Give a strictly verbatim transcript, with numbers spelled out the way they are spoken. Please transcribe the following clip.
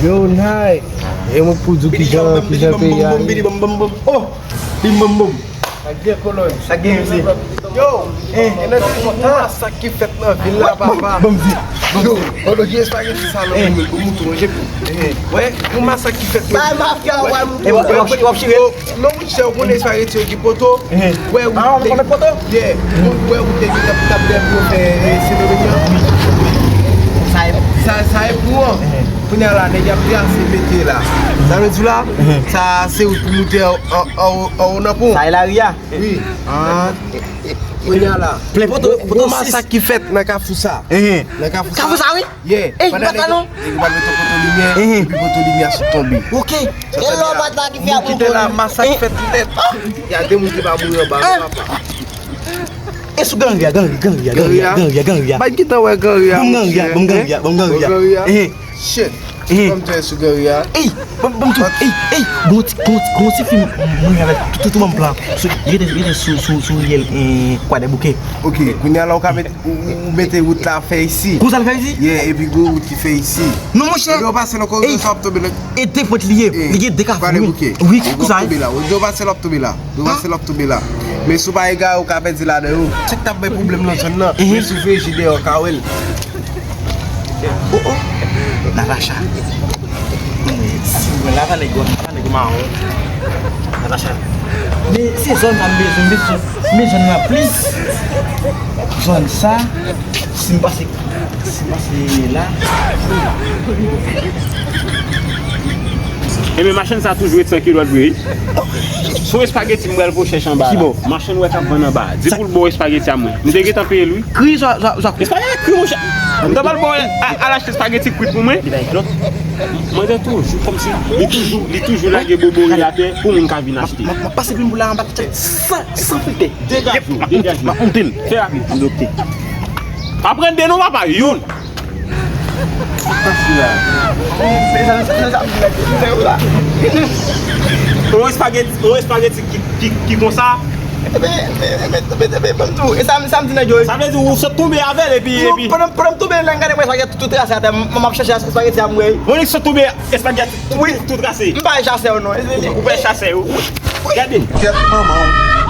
Yo, Nay. E mwen pou di w kijan, kijan peyi a ye. Bidi bom bom bom, bidi bom bom bom. Oh! Bidi bom bom bom. Sa gen kolòn. Sa gen, mesye. Yo, eh, e nan ti masak ki fèt nan vil la, papa. Ban m di. Yo, pandan gen espageti sa nan men mwen, pou mouton, je pou. Wè, yon masak ki fèt nan vil la. Bay mafya, wè, mouton. E w ap, e w ap chire. Non, monchè, ou konnen espageti yo ki poto. Wè, ou te, yeah, ou wè, ou te gen tap, tap dèyè pou yo fè, eh, Sendomeng nan. Sa e, sa, sa e pou an. Kounye a la, nèg y ap trase mete la. Sa vle di la, sa se wout pou moute an, an, an, an, nan pon. Sa e lari a. Wi. Ah. Kounye a la. Plen poto, poto sis. Gwo masak ki fèt nan kafou sa. Nan kafou sa. Kafou sa, wi. Yeah. Ey, pandan nèg yo, nèg yo pral mete poto limyè, epi poto limyè sot tonbe. Ok. E lò pata ki fè ap kite la, masak fèt nèt. Y a de moun ki pa mouri anba non, papa. E sou ganri a, ganri, ganri a, ganri a, ganri a, ganri a. Bay ki tan wè ganri a, monchè. Ban m ganri a, ban m ganri a, ban m ganri a. Shit. Ban m tande sou ganri a. Ey, ban m, ban m tou. Ey, ey, gon ti, gon ti, gon ti fi m, mwen avèk tout, tout, tout ban m plan. Sou, rete, rete sou, sou, sou riyèl, eh, Kwadèboukè. Ok, kounye a la ou ka met Ou, ou mete wout la fè isi. Kou sa l fè isi? Yeah, epi gwo wout ki fè isi. Non, monchè. Ou pase nan koridò sa w ap tonbe nan. E de pwent li ye. Li gen de kafou, wi. Wi, kou sa, wi. Ou pase l ap tonbe la. Ou pase l ap tonbe la. Men si w pa egare, ou ka pèdi ladan yo. Sa k t ap bay pwoblèm nan zòn nan. Men si w veye je dèyè, w ka wè l. Oh, oh. Natacha. Si w wè la, pa nèg yo, pa nèg yo mawon. Natacha. Men se zòn sa m bezwen, m bezwen. Men zòn nan plis. Zòn sa, si m pase, si m pase la. Ebyen, machann sa toujou ret san kilòt vre. Se yon espageti m pral voye chèche anba la. Machann wè k ap vann anba. Di pou l ba w espageti a mwen. M te gentan peye l, wi. Kri sa, sa, sa. Espageti kri, monchè. M ta pral ba w al achte espageti kwit pou mwen. Li bay kilòt. Mwen te toujou kòmsi li toujou, li toujou lage bobo li atè pou moun ka vin achte. M ap pase plim pou la anba tèt san, san filtè. Degaje w, degaje w. M ap monte l. Fè rapid. Dokte. Pa pran de non, papa, youn. Yon espageti, yon espageti ki, ki, ki konsa. Ebyen, ebyen, ebyen, ebyen, ebyen, ban m tou. E sa, sa m di nèg yo. Sa vle di ou sot tonbe avè l epi, epi. Pandan, pandan m tonbe la, m gade mwen espageti tou trase atè, m, m ap chèche espageti a m wè. Ou di sot tonbe espageti tou, tou trase. M pa chasè w non. Ou pa chasè w. Gade. Kèt manman w.